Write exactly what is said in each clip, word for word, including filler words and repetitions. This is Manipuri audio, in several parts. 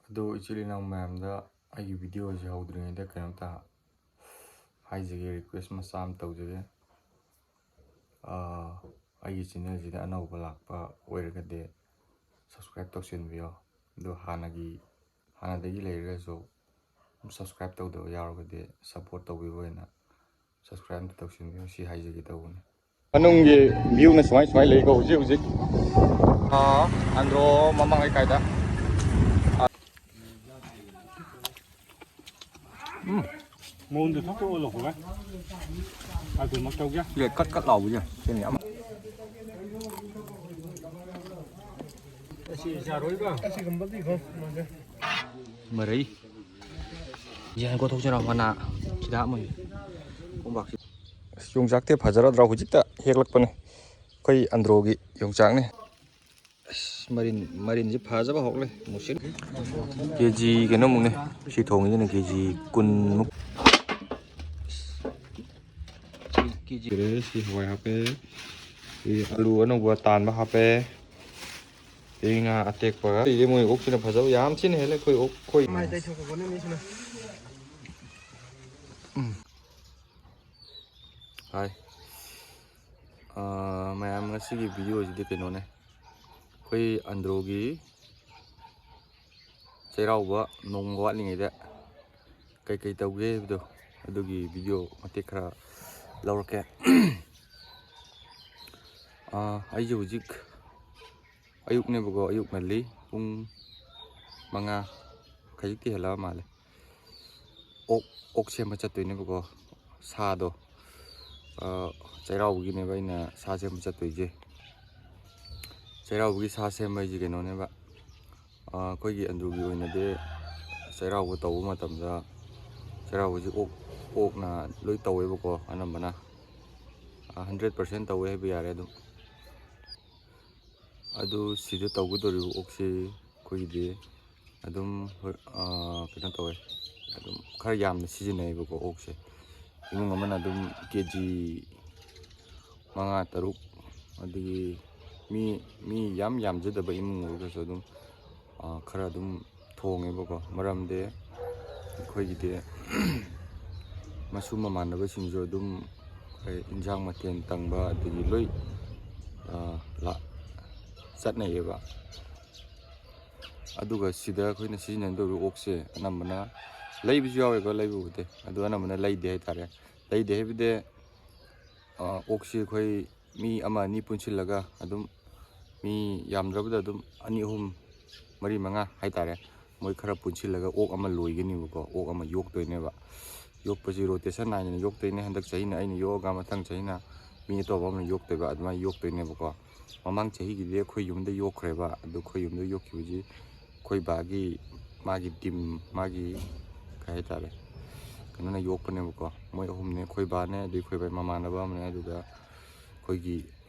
ꯑꯗꯨ ꯏꯆꯤꯜ ꯏꯅꯥꯎ ꯃꯌꯥꯝꯗ ꯑꯩꯒꯤ video ꯑꯁꯤ ꯍꯧꯗ꯭ꯔꯤꯉꯩꯗ ꯀꯩꯅꯣꯝꯇ ꯍꯥꯏꯖꯒꯦ, request ꯃꯆꯥ ꯑꯃ ꯇꯧꯖꯒꯦ꯫ ꯑꯥ, ꯑꯩꯒꯤ channel ꯁꯤꯗ ꯑꯅꯧꯕ ꯂꯥꯛꯄ ꯑꯣꯏꯔꯒꯗꯤ subscribe ꯇꯧꯁꯤꯟꯕꯤꯌꯣ꯫ ꯑꯗꯨ ꯍꯥꯟꯅꯒꯤ, ꯍꯥꯟꯅꯗꯒꯤ ꯂꯩꯔꯒꯁꯨ subscribe ꯇꯧꯗꯕ ꯌꯥꯎꯔꯒꯗꯤ support ꯇꯧꯕꯤꯕ ꯑꯣꯏꯅ subscribe ꯑꯝꯇ ꯇꯧꯁꯤꯟꯕꯤꯌꯨ꯫ ꯁꯤ ꯍꯥꯏꯖꯒꯦ ꯇꯧꯕꯅꯤ꯫ ꯃꯅꯨꯡꯒꯤ viewꯅ ꯁꯨꯃꯥꯏ ꯁꯨꯃꯥꯏ ꯂꯩꯀꯣ ꯍꯧꯖꯤꯛ ꯍꯧꯖꯤꯛ꯫ ꯑꯥ, ꯑꯟꯗ꯭ꯔꯣ ꯃꯃꯥꯡ ꯂꯩꯀꯥꯏꯗ꯫ ꯎꯝ꯫ ꯃꯑꯣꯡꯗ ꯊꯣꯛꯇꯣꯛꯑ ꯂꯧꯈꯠꯂꯦ꯫ ꯑꯗꯨꯃꯛ ꯇꯧꯒꯦ꯫ ꯁꯤꯗ ꯀꯠ ꯀꯠ ꯂꯥꯎꯕꯁꯦ ꯁꯤꯅꯤ ꯑꯃ꯫ ꯑꯁꯤ ꯌꯥꯔꯣꯏꯕ꯫ ꯑꯁꯤꯒꯨꯝꯕꯗꯤ ꯈꯔ ꯃꯔꯩ꯫ ꯌꯦꯟ ꯀꯣꯊꯣꯛꯁꯤꯔꯣ ꯃꯅꯥ ꯁꯤꯗ ꯍꯥꯞꯃꯣꯏ꯫ ꯀꯣꯝꯄꯥꯛꯁꯤ꯫ ꯑꯁ, ꯌꯣꯡꯆꯥꯛꯇꯤ ꯐꯖꯔꯗ꯭ꯔꯣ? ꯍꯧꯖꯤꯛꯇ ꯍꯦꯛꯂꯛꯄꯅꯦ꯫ ꯑꯩꯈꯣꯏ ꯑꯟꯗ꯭ꯔꯣꯒꯤ ꯌꯣꯡꯆꯥꯛꯅꯦ꯫ ꯑꯁ, ꯃꯔꯤꯟ, ꯃꯔꯤꯟꯁꯤ ꯐꯖꯕ ꯍꯧꯔꯛꯂꯦ꯫ ꯃꯨꯁꯤꯟ꯫ KG ꯀꯩꯅꯣꯃꯨꯛꯅꯦ꯫ ꯁꯤ ꯊꯣꯡꯉꯤꯁꯤꯅ KG ꯀꯨꯟꯃꯨꯛ꯫ ꯁꯤ KG꯫ ꯁꯤ ꯍꯋꯥꯏ ꯍꯥꯞꯄꯦ꯫ ꯁꯤ ꯑꯂꯨ ꯑꯅꯧꯕ ꯇꯥꯟꯕ ꯍꯥꯞꯄꯦ꯫ ꯁꯤ ꯉꯥ ꯑꯇꯦꯛꯄꯒ꯫ ꯁꯤꯁꯦ ꯃꯣꯏ ꯑꯣꯛꯁꯤꯅ ꯐꯖꯕ ꯌꯥꯝ ꯊꯤꯅ ꯍꯦꯜꯂꯦ ꯑꯩꯈꯣꯏ ꯑꯣꯛ, ꯑꯩꯈꯣꯏ꯫ ꯃꯥꯏ ꯇꯩꯊꯣꯛꯄꯅꯦ ꯃꯤꯁꯤꯅ꯫ ꯎꯝ꯫ ꯍꯥꯏ꯫ ꯑꯥ, ꯃꯌꯥꯝ, ꯉꯁꯤꯒꯤ video ꯁꯤꯗꯤ ꯀꯩꯅꯣꯅꯦ, ꯑꯩꯈꯣꯏ ꯑꯟꯗ꯭ꯔꯣꯒꯤ ꯆꯩꯔꯥꯎꯕ ꯅꯣꯡꯃ ꯋꯥꯠꯂꯤꯉꯩꯗ ꯀꯩꯀꯩ ꯇꯧꯒꯦ ꯍꯥꯏꯕꯗꯣ, ꯑꯗꯨꯒꯤ video ꯃꯇꯦꯛ ꯈꯔ ꯂꯧꯔꯛꯀꯦ꯫ ꯑꯥ, ꯑꯩꯁꯦ ꯍꯧꯖꯤꯛ ꯑꯌꯨꯛꯅꯦꯕꯀꯣ, ꯑꯌꯨꯛ ꯉꯜꯂꯤ, ꯄꯨꯡ ꯃꯉꯥ ꯈꯖꯤꯛꯇꯤ ꯍꯦꯜꯂꯛꯑ ꯃꯥꯜꯂꯦ꯫ ꯑꯣꯛ, ꯑꯣꯛ ꯁꯦꯝꯕ ꯆꯠꯇꯣꯏꯅꯦꯕꯀꯣ, ꯁꯥꯗꯣ꯫ ꯑꯥ, ꯆꯩꯔꯥꯎꯕꯒꯤꯅꯦꯕ ꯑꯩꯅ ꯁꯥ ꯁꯦꯝꯕ ꯆꯠꯇꯣꯏꯁꯦ꯫ ꯆꯩꯔꯥꯎꯕꯒꯤ ꯁꯥ ꯁꯦꯝꯕ ꯍꯥꯏꯁꯦ ꯀꯩꯅꯣꯅꯦꯕ, ꯑꯥ, ꯑꯩꯈꯣꯏꯒꯤ ꯑꯟꯗ꯭ꯔꯣꯒꯤ ꯑꯣꯏꯅꯗꯤ ꯆꯩꯔꯥꯎꯕ ꯇꯧꯕ ꯃꯇꯝꯗ ꯆꯩꯔꯥꯎꯕꯁꯤ ꯑꯣꯛ, ꯑꯣꯛꯅ ꯂꯣꯏ ꯇꯧꯋꯦꯕꯀꯣ, ꯑꯅꯝꯕꯅ꯫ ꯑꯥ, hundred percent ꯇꯧꯋꯦ ꯍꯥꯏꯕ ꯌꯥꯔꯦ ꯑꯗꯨꯝ꯫ ꯑꯗꯨ ꯁꯤꯗ ꯇꯧꯒꯗꯧꯔꯤꯕ ꯑꯣꯛꯁꯤ ꯑꯩꯈꯣꯏꯒꯤꯗꯤ ꯑꯗꯨꯝ ꯍꯣꯏ, ꯑꯥ, ꯀꯩꯅꯣ ꯇꯧꯋꯦ, ꯑꯗꯨꯝ ꯈꯔ ꯌꯥꯝꯅ ꯁꯤꯖꯤꯟꯅꯩꯌꯦꯕꯀꯣ ꯑꯣꯛꯁꯦ꯫ ꯏꯃꯨꯡ ꯑꯃꯅ ꯑꯗꯨꯝ KG ꯃꯉꯥ, ꯇꯔꯨꯛ, ꯑꯗꯒꯤ ꯃꯤ, ꯃꯤ ꯌꯥꯝ ꯌꯥꯝꯖꯗꯕ ꯏꯃꯨꯡ ꯑꯣꯏꯔꯒꯁꯨ ꯑꯗꯨꯝ, ꯑꯥ, ꯈꯔ ꯑꯗꯨꯝ ꯊꯣꯡꯉꯦꯕꯀꯣ꯫ ꯃꯔꯝꯗꯤ ꯑꯩꯈꯣꯏꯒꯤꯗꯤ ꯃꯁꯨ ꯃꯃꯥꯟꯅꯕꯁꯤꯡꯁꯨ ꯑꯗꯨꯝ ꯑꯩꯈꯣꯏ ꯏꯟꯁꯥꯡ ꯃꯊꯦꯜ ꯇꯪꯕ ꯑꯗꯒꯤ ꯂꯣꯏ ꯆꯠꯅꯩꯌꯦꯕ꯫ ꯑꯗꯨꯒ ꯁꯤꯗ ꯑꯩꯈꯣꯏꯅ ꯁꯤꯖꯤꯟꯅꯗꯧꯔꯤꯕ ꯑꯣꯛꯁꯦ ꯑꯅꯝꯕꯅ ꯂꯩꯕꯁꯨ ꯌꯥꯎꯋꯦꯀꯣ, ꯂꯩꯕꯕꯨꯗꯤ, ꯑꯗꯨ ꯑꯅꯝꯕꯅ ꯂꯩꯗꯦ ꯍꯥꯏꯇꯥꯔꯦ꯫ ꯂꯩꯗꯦ ꯍꯥꯏꯕꯗꯤ ꯑꯣꯛꯁꯤ ꯑꯩꯈꯣꯏ ꯃꯤ ꯑꯃ ꯑꯅꯤ ꯄꯨꯟꯁꯤꯜꯂꯒ ꯑꯗꯨꯝ ꯃꯤ ꯌꯥꯝꯗ꯭ꯔꯕꯗ ꯑꯗꯨꯝ ꯑꯅꯤ ꯑꯍꯨꯝ ꯃꯔꯤ ꯃꯉꯥ ꯍꯥꯏꯇꯥꯔꯦ, ꯃꯣꯏ ꯈꯔ ꯄꯨꯟꯁꯤꯜꯂꯒ ꯑꯣꯛ ꯑꯃ ꯂꯣꯏꯒꯅꯤꯕꯀꯣ꯫ ꯑꯣꯛ ꯑꯃ ꯌꯣꯛꯇꯣꯏꯅꯦꯕ꯫ ꯌꯣꯛꯄꯁꯤ ꯔꯣꯇꯦꯁꯟ ꯅꯥꯏꯗꯅ ꯌꯣꯛꯇꯣꯏꯅꯦ꯫ ꯍꯟꯗꯛ ꯆꯍꯤꯅ ꯑꯩꯅ ꯌꯣꯛꯑꯒ ꯃꯊꯪ ꯆꯍꯤꯅ ꯃꯤ ꯑꯇꯣꯞꯄ ꯑꯃꯅ ꯌꯣꯛꯇꯣꯏꯕ, ꯑꯗꯨꯃꯥꯏꯅ ꯌꯣꯛꯇꯣꯏꯅꯦꯕꯀꯣ꯫ ꯃꯃꯥꯡ ꯆꯍꯤꯒꯤꯗꯤ ꯑꯩꯈꯣꯏ ꯌꯨꯝꯗ ꯌꯣꯛꯈ꯭ꯔꯦꯕ꯫ ꯑꯗꯨ ꯑꯩꯈꯣꯏ ꯌꯨꯝꯗ ꯌꯣꯛꯈꯤꯕꯁꯤ ꯑꯩꯈꯣꯏ ꯕꯥꯒꯤ, ꯃꯥꯒꯤ ꯇꯤꯝ, ꯃꯥꯒꯤ ꯀꯩ ꯍꯥꯏꯇꯥꯔꯦ, ꯀꯩꯅꯣꯅ ꯌꯣꯛꯄꯅꯦꯕꯀꯣ꯫ ꯃꯣꯏ ꯑꯍꯨꯝꯅꯦ, ꯑꯩꯈꯣꯏ ꯕꯥꯅꯦ, ꯑꯗꯩ ꯑꯩꯈꯣꯏ ꯕꯥꯒꯤ ꯃꯃꯥꯟꯅꯕ ꯑꯃꯅꯦ, ꯑꯗꯨꯒ ꯑꯩꯈꯣꯏꯒꯤ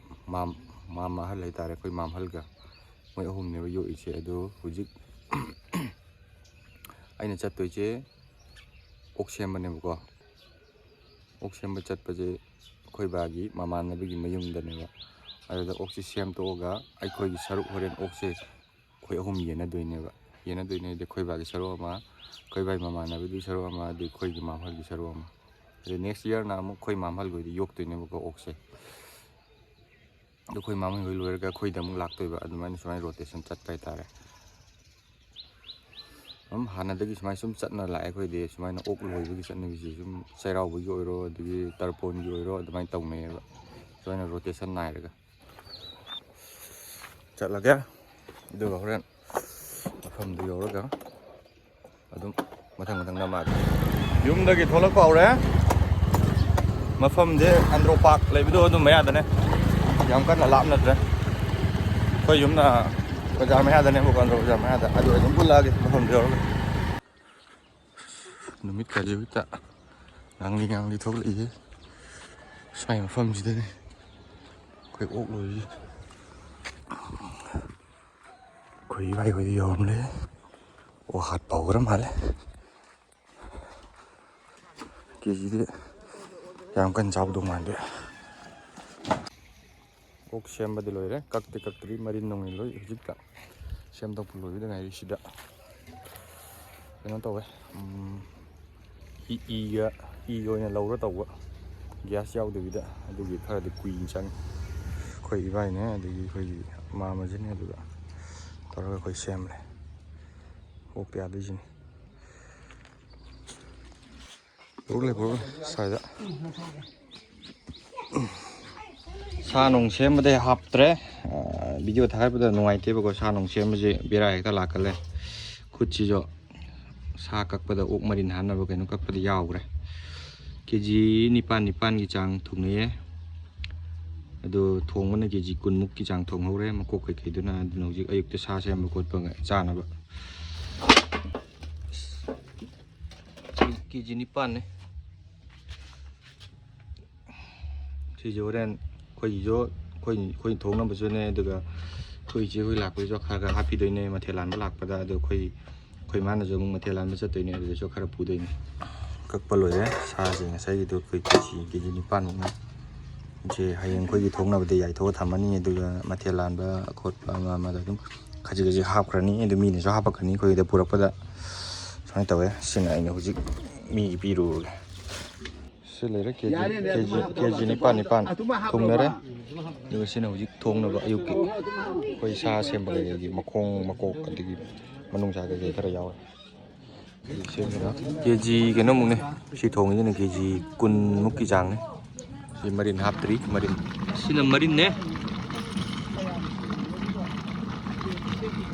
ꯃꯥꯝ ꯃꯥꯝ ꯑꯍꯜ ꯍꯥꯏꯇꯥꯔꯦ, ꯑꯩꯈꯣꯏ ꯃꯥꯝꯍꯜꯒ꯫ ꯃꯣꯏ ꯑꯍꯨꯝꯅꯦꯕ ꯌꯣꯛꯏꯁꯦ꯫ ꯑꯗꯨ ꯍꯧꯖꯤꯛ ꯑꯩꯅ ꯆꯠꯇꯣꯏꯁꯦ ꯑꯣꯛ ꯁꯦꯝꯕꯅꯦꯕꯀꯣ꯫ ꯑꯣꯛ ꯁꯦꯝꯕ ꯆꯠꯄꯁꯦ ꯑꯩꯈꯣꯏ ꯕꯥꯒꯤ ꯃꯃꯥꯟꯅꯕꯒꯤ ꯃꯌꯨꯝꯗꯅꯦꯕ꯫ ꯑꯗꯨꯗ ꯑꯣꯛꯁꯤ ꯁꯦꯝꯗꯣꯛꯑꯒ ꯑꯩꯈꯣꯏꯒꯤ ꯁꯔꯨꯛ ꯍꯣꯔꯦꯟ ꯑꯣꯛꯁꯦ ꯑꯩꯈꯣꯏ ꯑꯍꯨꯝ ꯌꯦꯟꯅꯗꯣꯏꯅꯦꯕ꯫ ꯌꯦꯟꯅꯗꯣꯏꯅꯦ ꯍꯥꯏꯗꯤ ꯑꯩꯈꯣꯏ ꯕꯥꯒꯤ ꯁꯔꯨꯛ ꯑꯃ, ꯑꯩꯈꯣꯏ ꯕꯥꯒꯤ ꯃꯃꯥꯟꯅꯕꯗꯨꯒꯤ ꯁꯔꯨꯛ ꯑꯃ, ꯑꯗꯩ ꯑꯩꯈꯣꯏꯒꯤ ꯃꯥꯝꯍꯜꯒꯤ ꯁꯔꯨꯛ ꯑꯃ꯫ ꯑꯗꯩ ꯅꯦꯛꯁ ꯏꯌꯥꯔꯅ ꯑꯃꯨꯛ ꯑꯩꯈꯣꯏ ꯃꯥꯝꯍꯜ ꯍꯣꯏꯗ ꯌꯣꯛꯇꯣꯏꯅꯦꯕꯀꯣ ꯑꯣꯛꯁꯦ꯫ ꯑꯗꯨ ꯑꯩꯈꯣꯏ ꯃꯥꯝꯍꯜ ꯍꯣꯏ ꯂꯣꯏꯔꯒ ꯑꯩꯈꯣꯏꯗ ꯑꯃꯨꯛ ꯂꯥꯛꯇꯣꯏꯕ꯫ ꯑꯗꯨꯃꯥꯏꯅ ꯁꯨꯃꯥꯏꯅ ꯔꯣꯇꯦꯁꯟ ꯆꯠꯄ ꯍꯥꯏꯇꯥꯔꯦ꯫ ꯑꯗꯨꯝ ꯍꯥꯟꯅꯗꯒꯤ ꯁꯨꯃꯥꯏꯅ ꯁꯨꯝ ꯆꯠꯅ ꯂꯥꯛꯑꯦ ꯑꯩꯈꯣꯏꯗꯤ꯫ ꯁꯨꯃꯥꯏꯅ ꯑꯣꯛ ꯂꯣꯏꯕꯒꯤ ꯆꯠꯅꯕꯤꯁꯦ ꯁꯨꯝ ꯆꯩꯔꯥꯎꯕꯒꯤ ꯑꯣꯏꯔꯣ, ꯑꯗꯒꯤ ꯇꯔꯄꯣꯟꯒꯤ ꯑꯣꯏꯔꯣ, ꯑꯗꯨꯃꯥꯏꯅ ꯇꯧꯅꯩꯌꯦꯕ꯫ ꯁꯨꯃꯥꯏꯅ ꯔꯣꯇꯦꯁꯟ ꯅꯥꯏꯔꯒ ꯆꯠꯂꯒꯦ꯫ ꯑꯗꯨꯒ ꯍꯣꯔꯦꯟ ꯃꯐꯝꯗꯨ ꯌꯧꯔꯒ ꯑꯗꯨꯝ ꯃꯊꯪ ꯃꯊꯪ ꯅꯝꯃꯛꯑꯒꯦ꯫ ꯌꯨꯝꯗꯒꯤ ꯊꯣꯛꯂꯛꯄ ꯍꯧꯔꯦ꯫ ꯃꯐꯝꯁꯦ ꯑꯟꯗ꯭ꯔꯣ ꯄꯥꯔꯛ ꯂꯩꯕꯗꯣ ꯑꯗꯨꯝ ꯃꯌꯥꯗꯅꯦ, ꯌꯥꯝ ꯀꯟꯅ ꯂꯥꯞꯅꯗ꯭ꯔꯦ꯫ ꯑꯩꯈꯣꯏ ꯌꯨꯝꯅ ꯕꯖꯥꯔ ꯃꯌꯥꯗꯅꯦꯕꯀꯣ, ꯑꯟꯗ꯭ꯔꯣ ꯕꯖꯥꯔ ꯃꯌꯥꯗ꯫ ꯑꯗꯨ ꯑꯗꯨꯝ ꯎꯠꯂꯛꯑꯒꯦ ꯃꯐꯝꯗꯨ ꯌꯧꯔꯒ꯫ ꯅꯨꯃꯤꯠꯀꯁꯦ ꯍꯦꯛꯇ ꯉꯥꯡꯂꯤ ꯉꯥꯡꯂꯤ ꯊꯣꯛꯂꯛꯏꯁꯦ ꯁ꯭ꯋꯥꯏ ꯃꯐꯝꯁꯤꯗꯅꯦ ꯑꯩꯈꯣꯏ ꯑꯣꯛ ꯂꯣꯏꯔꯤꯁꯦ꯫ ꯑꯩꯈꯣꯏ ꯏꯕꯥꯏ ꯍꯣꯏꯗꯤ ꯌꯧꯔꯝꯂꯦ꯫ ꯑꯣꯛ ꯍꯥꯠꯄ ꯍꯧꯈ꯭ꯔ ꯃꯥꯜꯂꯦ꯫ ꯀꯦ ꯖꯤꯗꯤ ꯌꯥꯝ ꯀꯟꯅ ꯆꯥꯎꯗꯧ ꯃꯥꯟꯗꯦ꯫ ꯑꯣꯛ ꯁꯦꯝꯕꯗꯤ ꯂꯣꯏꯔꯦ, ꯀꯛꯇꯤ ꯀꯛꯇ꯭ꯔꯤ, ꯃꯔꯤꯟ ꯅꯨꯡꯔꯤꯟ ꯂꯣꯏ ꯍꯧꯖꯤꯛꯇ ꯁꯦꯝꯗꯣꯛꯄ ꯂꯣꯏꯕꯗ ꯉꯥꯏꯔꯤ꯫ ꯁꯤꯗ ꯀꯩꯅꯣ ꯇꯧꯋꯦ, ꯎꯝ, ꯏ ꯏꯒ ꯏꯒ ꯑꯣꯏꯅ ꯂꯧꯔ ꯇꯧꯕ, ꯒ꯭ꯌꯥꯁ ꯌꯥꯎꯗꯕꯤꯗ꯫ ꯑꯗꯨꯒꯤ ꯈꯔꯗꯤ ꯀꯨꯏꯅ ꯆꯪꯉꯤ꯫ ꯑꯩꯈꯣꯏ ꯏꯕꯥꯏꯅꯦ, ꯑꯗꯒꯤ ꯑꯩꯈꯣꯏꯒꯤ ꯃꯥꯝꯃꯁꯤꯅꯦ, ꯑꯗꯨꯒ ꯇꯧꯔꯒ ꯑꯩꯈꯣꯏ ꯁꯦꯝꯂꯦ꯫ ꯑꯣꯛꯇ ꯌꯥꯗꯣꯏꯁꯤꯅꯦ꯫ ꯄꯨꯔꯛꯂꯦ, ꯄꯨꯔꯛꯂꯦ꯫ ꯁ꯭ꯋꯥꯏꯗ ꯁꯥ ꯅꯨꯡ ꯁꯦꯝꯕꯗꯩ ꯍꯥꯞꯇ꯭ꯔꯦ꯫ ꯚꯤꯗꯤꯑꯣ ꯊꯥꯒꯠꯄꯗ ꯅꯨꯡꯉꯥꯏꯇꯦꯕꯀꯣ, ꯁꯥ ꯅꯨꯡ ꯁꯦꯝꯕꯁꯦ ꯕꯦꯔꯥ ꯍꯦꯛꯇ ꯂꯥꯛꯀꯜꯂꯦ꯫ ꯈꯨꯠꯁꯤꯁꯨ ꯁꯥ ꯀꯛꯄꯗ ꯑꯣꯛ ꯃꯔꯤꯟ ꯍꯥꯟꯅꯕ ꯀꯩꯅꯣ ꯀꯛꯄꯗ ꯌꯥꯎꯈ꯭ꯔꯦ꯫ ꯀꯦ ꯖꯤ ꯅꯤꯄꯥꯟ, ꯅꯤꯄꯥꯟꯒꯤ ꯆꯥꯡ ꯊꯣꯡꯅꯩꯌꯦ꯫ ꯑꯗꯣ ꯊꯣꯡꯕꯅ ꯀꯦ ꯖꯤ ꯀꯨꯟꯃꯨꯛꯀꯤ ꯆꯥꯡ ꯊꯣꯡꯍꯧꯔꯦ, ꯃꯀꯣꯛ ꯀꯩꯀꯩꯗꯨꯅ꯫ ꯑꯗꯨꯅ ꯍꯧꯖꯤꯛ ꯑꯌꯨꯛꯇ ꯁꯥ ꯁꯦꯝꯕ ꯈꯣꯠꯄ ꯆꯥꯅꯕ꯫ ꯀꯦ ꯖꯤ ꯅꯤꯄꯥꯟꯅꯦ꯫ ꯁꯤꯁꯦ ꯍꯣꯔꯦꯟ ꯑꯩꯈꯣꯏꯒꯤꯁꯨ, ꯑꯩꯈꯣꯏ, ꯑꯩꯈꯣꯏ ꯊꯣꯡꯅꯕꯁꯨꯅꯦ, ꯑꯗꯨꯒ ꯑꯩꯈꯣꯏ ꯏꯆꯦ ꯍꯣꯏ ꯂꯥꯛꯄꯒꯤꯁꯨ ꯈꯔ ꯈꯔ ꯍꯥꯞꯄꯤꯗꯣꯏꯅꯦ, ꯃꯊꯦꯜ ꯂꯥꯟꯕ ꯂꯥꯛꯄꯗ꯫ ꯑꯗꯣ ꯑꯩꯈꯣꯏ, ꯑꯩꯈꯣꯏ ꯃꯥꯅꯁꯨ ꯑꯃꯨꯛ ꯃꯊꯦꯜ ꯂꯥꯟꯕ ꯆꯠꯇꯣꯏꯅꯦ, ꯑꯗꯨꯗꯁꯨ ꯈꯔ ꯄꯨꯗꯣꯏꯅꯦ꯫ ꯀꯛꯄ ꯂꯣꯏꯔꯦ ꯁꯥꯁꯦ, ꯉꯁꯥꯏꯒꯤꯗꯣ ꯑꯩꯈꯣꯏ ꯀꯦ ꯖꯤ, ꯀꯦ ꯖꯤ ꯅꯤꯄꯥꯟꯃꯨꯛꯅꯦ꯫ ꯁꯦ ꯍꯌꯦꯡ ꯑꯩꯈꯣꯏꯒꯤ ꯊꯣꯡꯅꯕꯗ ꯌꯥꯏꯊꯣꯛꯑ ꯊꯝꯃꯅꯤ, ꯑꯗꯨꯒ ꯃꯊꯦꯜ ꯂꯥꯟꯕ ꯈꯣꯠꯄ ꯑꯃ ꯑꯃꯗ ꯑꯗꯨꯝ ꯈꯖꯤꯛ ꯈꯖꯤꯛ ꯍꯥꯞꯈ꯭ꯔꯅꯤ꯫ ꯑꯗꯨ ꯃꯤꯅꯁꯨ ꯍꯥꯄꯛꯀꯅꯤ ꯑꯩꯈꯣꯏꯒꯤꯗ ꯄꯨꯔꯛꯄꯗ꯫ ꯁꯨꯃꯥꯏꯅ ꯇꯧꯋꯦ꯫ ꯁꯤꯅ ꯑꯩꯅ ꯍꯧꯖꯤꯛ ꯃꯤꯒꯤ ꯄꯤꯔꯨꯔꯒꯦ꯫ ꯁꯤ ꯂꯩꯔꯦ, ꯀꯦ ꯖꯤ, ꯌꯥꯔꯦꯅꯦ, ꯀꯦ ꯖꯤ, ꯑꯗꯨꯃ ꯀꯦ ꯖꯤ ꯍꯥꯞꯄꯣ, ꯅꯤꯄꯥꯟ, ꯅꯤꯄꯥꯟ ꯑꯗꯨꯃ ꯍꯥꯞꯄꯣ, ꯊꯣꯡꯅꯔꯦ꯫ ꯑꯗꯨꯃ꯫ ꯑꯗꯨꯒ ꯁꯤꯅ ꯍꯧꯖꯤꯛ ꯊꯣꯡꯅꯕ ꯑꯌꯨꯛꯀꯤ ꯑꯩꯈꯣꯏ ꯁꯥ ꯁꯦꯝꯕ ꯀꯩꯀꯩꯒꯤ ꯃꯈꯣꯡ, ꯃꯀꯣꯛ, ꯑꯗꯒꯤ ꯃꯅꯨꯡꯁꯥ ꯀꯩꯀꯩ ꯈꯔ ꯌꯥꯎꯔꯦ꯫ ꯁꯦꯝꯕꯗ ꯀꯦ ꯖꯤ ꯀꯩꯅꯣꯃꯨꯛꯅꯦ꯫ ꯁꯤ ꯊꯣꯡꯉꯤꯁꯤꯅ ꯀꯦ ꯖꯤ ꯀꯨꯟꯃꯨꯛꯀꯤ ꯆꯥꯡꯅꯦ꯫ ꯁꯤ ꯃꯔꯤꯟ ꯍꯥꯞꯇ꯭ꯔꯤ, ꯃꯔꯤꯟ꯫ ꯁꯤꯅ ꯃꯔꯤꯟꯅꯦ꯫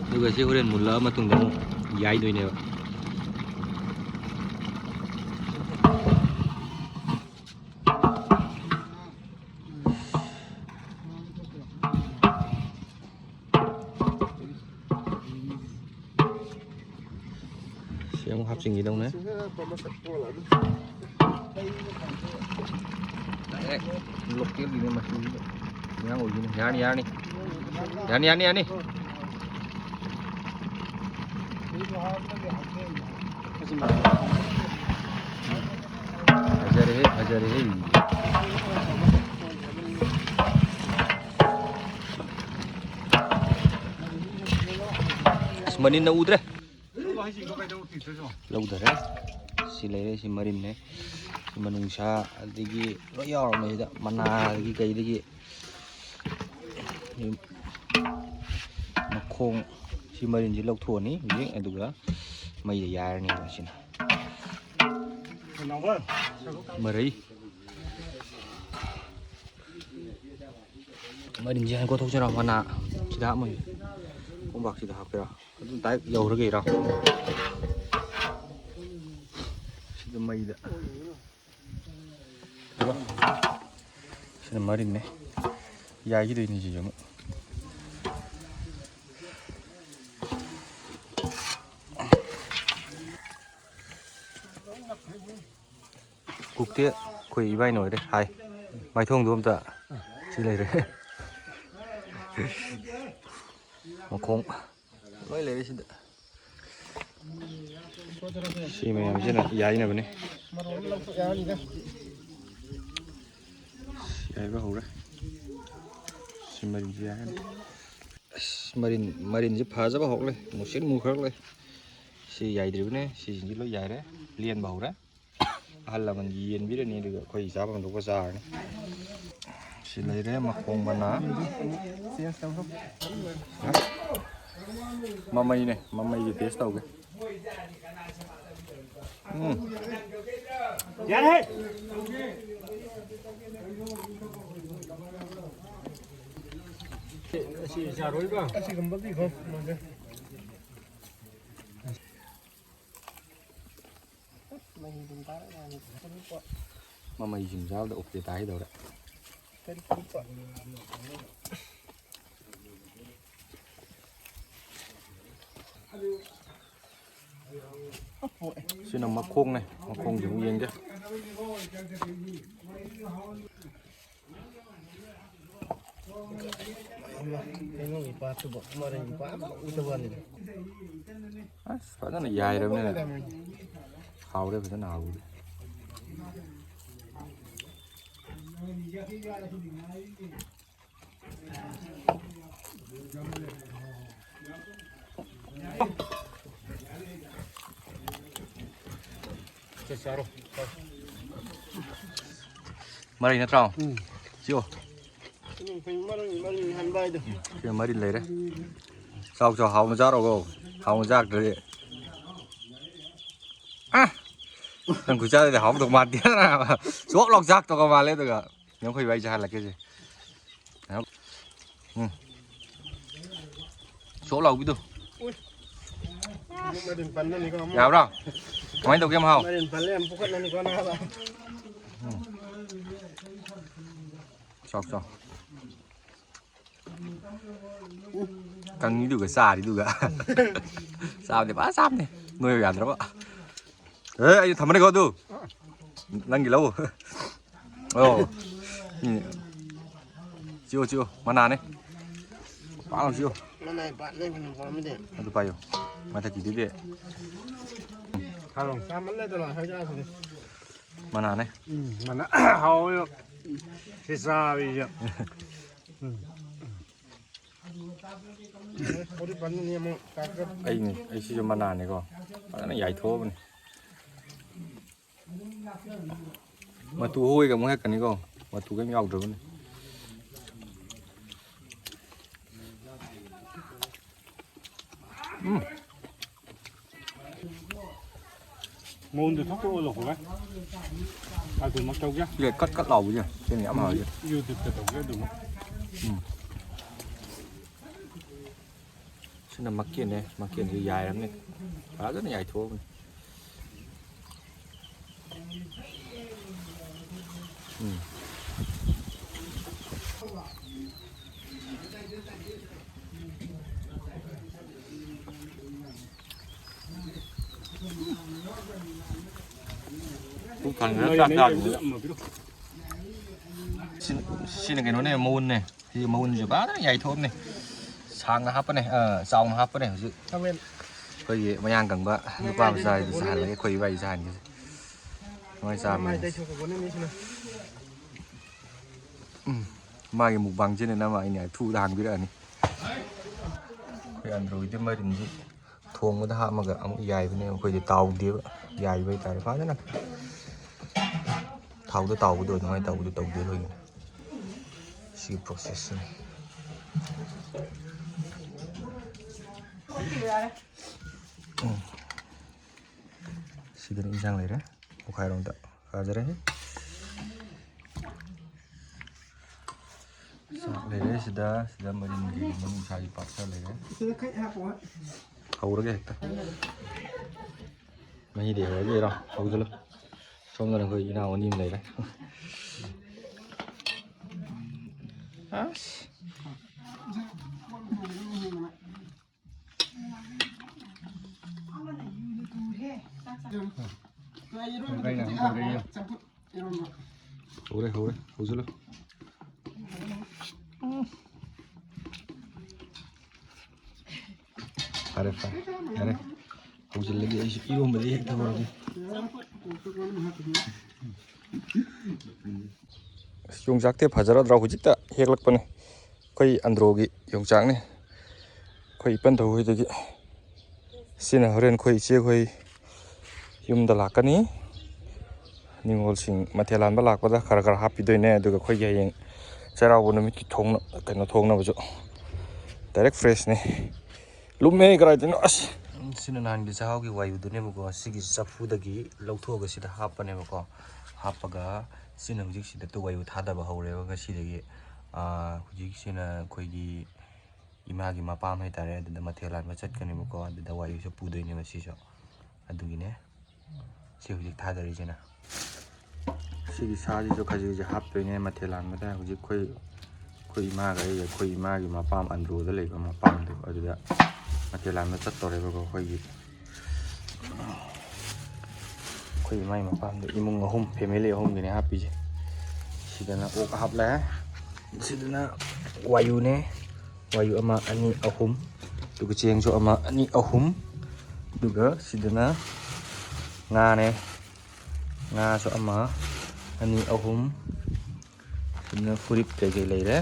ꯑꯗꯨꯒ ꯁꯤ ꯍꯣꯔꯦꯟ ꯃꯨꯜꯂꯛꯑ ꯃꯇꯨꯡꯗ ꯑꯃꯨꯛ ꯌꯥꯏꯗꯣꯏꯅꯦꯕ꯫ ꯁꯤ ꯑꯃꯨꯛ ꯍꯥꯞꯆꯤꯟꯈꯤꯗꯧꯅꯦ꯫ ꯗꯥꯏꯔꯦꯛ ꯂꯣꯀꯦꯜꯒꯤꯅꯦ ꯃꯆꯨꯁꯤꯗ꯫ ꯑꯉꯥꯡ ꯑꯣꯏꯒꯤꯅꯤ꯫ ꯌꯥꯔꯅꯤ, ꯌꯥꯔꯅꯤ꯫ ꯌꯥꯅꯤ, ꯌꯥꯅꯤ, ꯌꯥꯅꯤ꯫ ꯐꯖꯔꯦꯍꯦ, ꯐꯖꯔꯦꯍꯦ꯫ ꯑꯁ, ꯃꯅꯤꯟꯅ ꯎꯗ꯭ꯔꯦ꯫ ꯂꯧꯊꯔꯦ꯫ ꯁꯤ ꯂꯩꯔꯦ, ꯁꯤ ꯃꯔꯤꯟꯅꯦ꯫ ꯁꯤ ꯃꯅꯨꯡꯁꯥ ꯑꯗꯒꯤ ꯂꯣꯏ ꯌꯥꯎꯔꯕꯅꯦ ꯁꯤꯗ, ꯃꯅꯥꯗꯒꯤ ꯀꯩꯗꯒꯤ꯫ ꯃꯈꯣꯡ, ꯁꯤ ꯃꯔꯤꯟꯁꯤ ꯂꯧꯊꯣꯛꯑꯅꯤ ꯍꯧꯖꯤꯛ, ꯑꯗꯨꯒ ꯃꯩꯗ ꯌꯥꯏꯔꯅꯦꯕ ꯁꯤꯅ꯫ ꯃꯔꯩ꯫ ꯃꯔꯤꯟꯁꯦ ꯍꯥꯟꯅ ꯀꯣꯠꯊꯣꯛꯁꯤꯔꯣ? ꯃꯅꯥ ꯁꯤꯗ ꯍꯥꯞꯄꯒꯦ꯫ ꯀꯣꯝꯄꯥꯛꯁꯤꯗ ꯍꯥꯞꯀꯦꯔꯣ? ꯑꯗꯨꯝ ꯗꯥꯏꯔꯦꯛ ꯌꯧꯔꯒꯦꯔꯣ? ꯁꯤꯗ ꯃꯩꯗ꯫ ꯁꯤꯅ ꯃꯔꯤꯟꯅꯦ꯫ ꯌꯥꯏꯈꯤꯗꯣꯏꯅꯤ ꯁꯤꯁꯨ ꯑꯃꯨꯛ꯫ ꯀꯨꯛꯇꯤ ꯑꯩꯈꯣꯏ ꯏꯕꯥꯏꯅ ꯑꯣꯏꯔꯦ꯫ ꯍꯥꯏ꯫ ꯃꯥꯏꯊꯣꯡꯗꯣ ꯑꯝꯇ ꯁꯤ ꯂꯩꯔꯦ꯫ ꯃꯈꯣꯡ ꯂꯣꯏ ꯂꯩꯔꯦ ꯁꯤꯗ꯫ ꯁꯤ ꯃꯌꯥꯝꯁꯤꯅ ꯌꯥꯏꯅꯕꯅꯦ꯫ ꯌꯥꯏꯕ ꯍꯧꯔꯦ꯫ ꯁꯤ ꯃꯔꯤꯟꯁꯤ ꯌꯥꯏꯔꯅꯤ꯫ ꯑꯁ, ꯃꯔꯤꯟ, ꯃꯔꯤꯟꯁꯤ ꯐꯖꯕ ꯍꯧꯔꯛꯂꯦ꯫ ꯃꯨꯁꯤꯟ ꯃꯨꯈ꯭ꯔꯛꯂꯦ꯫ ꯁꯤ ꯌꯥꯏꯗ꯭ꯔꯤꯕꯅꯦ꯫ ꯁꯤꯁꯤꯡꯁꯤ ꯂꯣꯏ ꯌꯥꯏꯔꯦ꯫ ꯂꯦꯟꯕ ꯍꯧꯔꯦ꯫ ꯑꯍꯜ ꯂꯃꯟꯒꯤ ꯌꯦꯟꯕꯤꯔꯅꯤ, ꯑꯗꯨꯒ ꯑꯩꯈꯣꯏ ꯆꯥꯐꯝ ꯊꯣꯛꯄ ꯆꯥꯔꯅꯤ꯫ ꯁꯤ ꯂꯩꯔꯦ ꯃꯈꯣꯡ ꯃꯅꯥ꯫ ꯃꯃꯩꯅꯦ, ꯃꯃꯩꯒꯤ ꯇꯦꯁ ꯇꯧꯒꯦ꯫ ꯎꯝ꯫ ꯌꯥꯔꯦ꯫ ꯑꯁꯤ ꯌꯥꯔꯣꯏꯕ꯫ ꯑꯁꯤꯒꯨꯝꯕꯗꯤ ꯈꯔ ꯃꯥꯟꯅꯩ꯫ ꯃꯃꯩꯁꯤꯡ ꯆꯥꯕꯗ ꯑꯣꯛꯇꯦ ꯇꯥꯈꯤꯗꯧꯔꯦ꯫ ꯁꯤꯅ ꯃꯈꯣꯡꯅꯦ, ꯃꯈꯣꯡꯁꯤ ꯑꯃꯨꯛ ꯌꯦꯡꯒꯦ꯫ ꯀꯩꯅꯣꯒꯤ ꯄꯥꯠꯇꯨꯕꯨ, ꯃꯔꯩꯒꯤ ꯄꯥꯠ ꯑꯃ ꯎꯗꯕ ꯋꯥꯅꯤꯗ꯫ ꯑꯁ, ꯐꯖꯅ ꯌꯥꯏꯔꯕꯅꯤꯅ ꯍꯥꯎꯔꯦ, ꯐꯖꯅ ꯍꯥꯎꯔꯦ꯫ ꯆꯥꯔꯣ꯫ ꯃꯔꯩ ꯅꯠꯇ꯭ꯔꯣ? ꯎꯝ꯫ ꯁꯤꯑꯣ꯫ ꯎꯝ, ꯑꯩꯈꯣꯏ ꯃꯔꯩ, ꯃꯔꯩ ꯍꯟꯕ ꯍꯥꯏꯗꯣ꯫ ꯁꯤ ꯃꯔꯤ ꯂꯩꯔꯦ꯫ ꯆꯥꯎ, ꯆꯥꯎ, ꯍꯥꯎꯅ ꯆꯥꯔꯣꯀꯣ꯫ ꯍꯥꯎꯅ ꯆꯥꯔꯛꯇ꯭ꯔꯗꯤ꯫ ꯑ! ꯅꯪ ꯈꯨꯆꯥꯗꯨꯗꯤ ꯍꯥꯎꯗꯧ ꯃꯥꯟꯗꯦ꯫ ꯆꯣꯞ ꯂꯥꯎ ꯆꯥꯛꯇꯧꯒ ꯃꯥꯜꯂꯦ ꯑꯗꯨꯒ꯫ ꯌꯥꯡꯈꯩ ꯋꯥꯏ ꯆꯥꯍꯜꯂꯛꯀꯦꯁꯦ꯫ ꯎꯝ꯫ ꯁꯣꯛ ꯂꯥꯎꯕꯤꯗꯣ꯫ ꯎꯏ꯫ ꯃꯔꯤꯟ ꯄꯟꯗꯅꯤꯀꯣ ꯑꯃ꯫ ꯌꯥꯕ꯭ꯔꯣ? ꯀꯃꯥꯏꯅ ꯇꯧꯒꯦ ꯃꯍꯥꯎ? ꯃꯔꯤꯟ ꯄꯜꯂꯦ ꯌꯥꯝ ꯄꯨꯈꯠꯅꯅꯤꯀꯣ ꯅꯥꯕ꯫ ꯎꯝ꯫ ꯆꯥꯎ, ꯆꯥꯎ꯫ ꯀꯪꯉꯤꯗꯨꯒ ꯆꯥꯔꯤꯗꯨꯒ꯫ ꯆꯥꯕꯗꯤ ꯐꯖ ꯆꯥꯕꯅꯤ꯫ ꯅꯣꯏꯕ ꯌꯥꯗ꯭ꯔꯕ꯫ ꯑꯦ, ꯑꯩ ꯊꯝꯃꯅꯤꯀꯣ ꯑꯗꯨ꯫ ꯅꯪꯒꯤ ꯂꯧ꯫ ꯑꯣ꯫ ꯎꯝ꯫ ꯆꯤꯛꯑꯣ, ꯆꯤꯛꯑꯣ꯫ ꯃꯅꯥꯅꯦ꯫ ꯄꯥꯛꯂꯥꯎ ꯆꯤꯛꯑꯣ꯫ ꯃꯅꯥꯏ ꯄꯥꯠ ꯂꯩꯕꯅꯤ ꯄꯥꯝꯃꯤꯗꯤ꯫ ꯑꯗꯨ ꯄꯥꯏꯌꯣ꯫ ꯃꯊꯛꯀꯤꯗꯨꯗꯤ꯫ ꯊꯥꯔꯣ꯫ ꯆꯥꯃꯜꯂꯦꯗꯅ ꯍꯥꯏꯔꯛꯑꯁꯤꯗꯤ꯫ ꯃꯅꯥꯅꯦ꯫ ꯎꯝ, ꯃꯅꯥ ꯍꯥꯎꯋꯦꯕ꯫ ꯁꯤ ꯆꯥꯕꯤꯁꯦ꯫ ꯎꯝ꯫ ꯑꯩꯅꯦ, ꯑꯩ ꯁꯤꯁꯨ ꯃꯅꯥꯅꯤꯀꯣ꯫ ꯐꯖꯅ ꯌꯥꯏꯊꯣꯛꯑꯕꯅꯤ꯫ ꯃꯇꯨ ꯍꯣꯏꯒ ꯑꯃꯨꯛ ꯍꯦꯛꯀꯅꯤꯀꯣ꯫ ꯃꯇꯨ ꯀꯔꯤꯝ ꯌꯥꯎꯗ꯭ꯔꯕꯅꯤ꯫ ꯎꯝ꯫ ꯃꯑꯣꯡꯗꯣ ꯊꯣꯛꯇꯣꯛꯑ ꯂꯧꯈꯠꯂꯦ꯫ ꯑꯗꯨꯃꯛ ꯇꯧꯒꯦ꯫ ꯁꯤꯁꯦ ꯀꯠ ꯀꯠ ꯂꯥꯎꯕꯁꯦ꯫ ꯁꯤꯅ ꯌꯥꯝ ꯍꯥꯎꯔꯤꯁꯦ꯫ YouTube-ꯇ ꯇꯧꯒꯦ ꯑꯗꯨꯃꯛ꯫ ꯎꯝ꯫ ꯁꯤꯅ ꯃꯀꯦꯟꯅꯦ꯫ ꯃꯀꯦꯟꯁꯦ ꯌꯥꯏꯔꯕꯅꯤ꯫ ꯐꯖꯅ ꯌꯥꯏꯊꯣꯛꯑꯕꯅꯤ꯫ ꯎꯝ꯫ ꯄꯨꯛ ꯊꯟꯈ꯭ꯔꯦ, ꯆꯥꯛ ꯆꯥꯗ꯭ꯔꯤꯉꯩꯗ꯫ ꯁꯤ-, ꯁꯤꯅ ꯀꯩꯅꯣꯅꯦ, ꯃꯎꯟꯅꯦ꯫ ꯁꯤ ꯃꯎꯟꯁꯦ ꯐꯖꯅ ꯌꯥꯏꯊꯣꯛꯑꯕꯅꯦ꯫ ꯁꯥꯡꯅ ꯍꯥꯞꯄꯅꯦ, ꯑ, ꯆꯥꯎꯅ ꯍꯥꯞꯄꯅꯦ ꯍꯧꯖꯤꯛ꯫ ꯈꯥꯃꯦꯟ꯫ ꯑꯩꯈꯣꯏꯒꯤ ꯃꯌꯥꯡ ꯀꯪꯕ ꯅꯨꯄꯥ ꯃꯆꯥꯁꯤꯗꯤ ꯆꯥꯍꯜꯂꯒꯦ, ꯑꯩꯈꯣꯏ ꯏꯕꯥꯏ ꯆꯥꯍꯟꯒꯦ꯫ ꯀꯃꯥꯏꯅ ꯆꯥꯕꯅꯣ ꯃꯥꯏ ꯌꯦꯡꯁꯤ꯫ ꯇꯩꯊꯣꯛꯄ ꯄꯣꯠꯅꯤ ꯃꯤꯁꯤꯅ꯫ ꯎꯝ, ꯃꯥꯒꯤ mukbang channel ꯑꯃ ꯑꯩꯅ ꯊꯨꯅ ꯍꯥꯡꯕꯤꯔꯛꯑꯅꯤ꯫ ꯑꯩꯈꯣꯏ ꯑꯟꯗ꯭ꯔꯣꯒꯤꯗꯤ ꯃꯔꯤꯟꯁꯤ ꯊꯣꯡꯕꯗ ꯍꯥꯞꯄꯒ ꯑꯃꯨꯛ ꯌꯥꯏꯕꯅꯦ꯫ ꯑꯩꯈꯣꯏꯗꯤ ꯇꯥꯎꯗꯦꯕ, ꯌꯥꯏꯕ ꯍꯥꯏꯇꯥꯔꯦ꯫ ꯐꯖꯅ ꯊꯥꯎꯗ ꯇꯥꯎꯕꯗꯣ ꯑꯗꯨꯃꯥꯏꯅ ꯇꯧꯕꯗꯣ ꯇꯧꯗꯦ ꯑꯩꯈꯣꯏꯒꯤꯅ꯫ ꯁꯤꯒꯤ ꯄ꯭ꯔꯣꯁꯦꯁꯁꯤꯅꯤ꯫ ꯎꯝ꯫ ꯁꯤꯗꯅ ꯏꯟꯁꯥꯡ ꯂꯩꯔꯦ꯫ ꯄꯨꯈꯥꯏꯔꯣꯝꯗ ꯀꯥꯖꯔꯦ꯫ ꯆꯥꯛ ꯂꯩꯔꯦ ꯁꯤꯗ, ꯁꯤꯗ ꯃꯔꯤꯟꯒꯤ ꯃꯅꯨꯡꯁꯥꯒꯤ ꯄꯥꯛꯊ ꯂꯩꯔꯦ꯫ ꯍꯧꯔꯒꯦ ꯍꯦꯛꯇ꯫ ꯃꯍꯤꯗꯤ ꯍꯧꯔꯒꯦꯔꯣ? ꯍꯧꯖꯤꯜꯂꯨ꯫ ꯁꯣꯝꯗꯅ ꯑꯩꯈꯣꯏ ꯏꯅꯥꯎ ꯑꯅꯤ ꯑꯃ ꯂꯩꯔꯦ꯫ ꯑꯁ꯫ ꯍꯧꯔꯦ, ꯍꯧꯔꯦ, ꯍꯧꯖꯤꯜꯂꯨ꯫ ꯐꯔꯦ, ꯐꯔꯦ, ꯌꯥꯔꯦ꯫ ꯍꯧꯖꯤꯜꯂꯒꯦ ꯑꯩꯁꯨ ꯏꯔꯣꯝꯕꯗꯤ ꯍꯦꯛꯇ ꯍꯧꯔꯒꯦ꯫ ꯑꯁ, ꯌꯣꯡꯆꯥꯛꯇꯤ ꯐꯖꯔꯗ꯭ꯔꯥ? ꯍꯧꯖꯤꯛꯇ ꯍꯦꯛꯂꯛꯄꯅꯦ꯫ ꯑꯩꯈꯣꯏ ꯑꯟꯗ꯭ꯔꯣꯒꯤ ꯌꯣꯡꯆꯥꯛꯅꯤ꯫ ꯑꯩꯈꯣꯏ ꯏꯄꯟꯊꯧ ꯍꯣꯏꯗꯒꯤ꯫ ꯁꯤꯅ ꯍꯣꯔꯦꯟ ꯑꯩꯈꯣꯏ ꯏꯆꯦ ꯍꯣꯏ ꯌꯨꯝꯗ ꯂꯥꯛꯀꯅꯤ꯫ ꯅꯤꯉꯣꯜꯁꯤꯡ ꯃꯊꯦꯜ ꯍꯥꯟꯕ ꯂꯥꯛꯄꯗ ꯈꯔ ꯈꯔ ꯍꯥꯞꯄꯤꯗꯣꯏꯅꯦ꯫ ꯑꯗꯨꯒ ꯑꯩꯈꯣꯏꯒꯤ ꯍꯌꯦꯡ ꯆꯩꯔꯥꯎꯕ ꯅꯨꯃꯤꯠꯀꯤ ꯊꯣꯡꯅ-, ꯀꯩꯅꯣ ꯊꯣꯡꯅꯕꯁꯨ꯫ ꯗꯥꯏꯔꯦꯛ ꯐ꯭ꯔꯦꯁꯅꯦ꯫ ꯂꯨꯝꯃꯦ ꯀꯗꯥꯏꯗꯅꯣ, ꯑꯁ! ꯁꯤꯅ ꯅꯍꯥꯟꯒꯤ ꯆꯥꯛꯍꯥꯎꯒꯤ ꯋꯥꯏꯌꯨꯗꯨꯅꯦꯕꯀꯣ꯫ ꯁꯤꯒꯤ ꯆꯐꯨꯗꯒꯤ ꯂꯧꯊꯣꯛꯑꯒ ꯁꯤꯗ ꯍꯥꯞꯄꯅꯦꯕꯀꯣ꯫ ꯍꯥꯞꯄꯒ ꯁꯤꯅ ꯍꯧꯖꯤꯛ ꯁꯤꯗ ꯇꯨ ꯋꯥꯏꯌꯨ ꯊꯥꯗꯕ ꯍꯧꯔꯦꯕ ꯉꯁꯤꯗꯒꯤ꯫ ꯑꯥ, ꯍꯧꯖꯤꯛꯁꯤꯅ ꯑꯩꯈꯣꯏꯒꯤ ꯏꯃꯥꯒꯤ ꯃꯄꯥꯝ ꯍꯥꯏꯇꯥꯔꯦ, ꯑꯗꯨꯗ ꯃꯊꯦꯜ ꯍꯥꯟꯕ ꯆꯠꯀꯅꯦꯕꯀꯣ꯫ ꯑꯗꯨꯗ ꯋꯥꯏꯌꯨꯁꯨ ꯄꯨꯗꯣꯏꯅꯦꯕ ꯁꯤꯁꯨ꯫ ꯑꯗꯨꯒꯤꯅꯦ ꯁꯤ ꯍꯧꯖꯤꯛ ꯊꯥꯗꯔꯤꯁꯤꯅ꯫ ꯁꯤꯒꯤ ꯁꯥꯁꯤꯁꯨ ꯈꯖꯤꯛ ꯈꯖꯤꯛ ꯍꯥꯞꯇꯣꯏꯅꯦ ꯃꯊꯦꯜ ꯍꯥꯟꯕꯗ꯫ ꯍꯧꯖꯤꯛ ꯑꯩꯈꯣꯏ, ꯑꯩꯈꯣꯏ ꯏꯃꯥꯒ ꯑꯩꯒ, ꯑꯩꯈꯣꯏ ꯏꯃꯥꯒꯤ ꯃꯄꯥꯝ ꯑꯟꯗ꯭ꯔꯣꯗ ꯂꯩꯕ ꯃꯄꯥꯝꯗꯣ, ꯑꯗꯨꯗ ꯃꯊꯦꯜ ꯍꯥꯟꯕ ꯆꯠꯇꯧꯔꯦꯕꯀꯣ꯫ ꯑꯩꯈꯣꯏꯒꯤ, ꯑꯩꯈꯣꯏ ꯏꯃꯥꯒꯤ ꯃꯄꯥꯝꯗ ꯏꯃꯨꯡ ꯑꯍꯨꯝ, ꯐꯦꯃꯤꯂꯤ ꯑꯍꯨꯝꯒꯤꯅꯦ ꯍꯥꯞꯄꯤꯁꯦ꯫ ꯁꯤꯗꯅ ꯑꯣꯛ ꯍꯥꯞꯂꯦ, ꯁꯤꯗꯅ ꯋꯥꯌꯨꯅꯦ, ꯋꯥꯌꯨ ꯑꯃ, ꯑꯅꯤ, ꯑꯍꯨꯝ, ꯑꯗꯨꯒ ꯆꯦꯡꯁꯨ ꯑꯃ, ꯑꯅꯤ, ꯑꯍꯨꯝ, ꯑꯗꯨꯒ ꯁꯤꯗꯅ ꯉꯥꯅꯦ, ꯉꯥꯁꯨ ꯑꯃ, ꯑꯅꯤ, ꯑꯍꯨꯝ, ꯁꯤꯗꯅ ꯐꯨꯔꯤꯠ ꯀꯩꯀꯩ ꯂꯩꯔꯦ꯫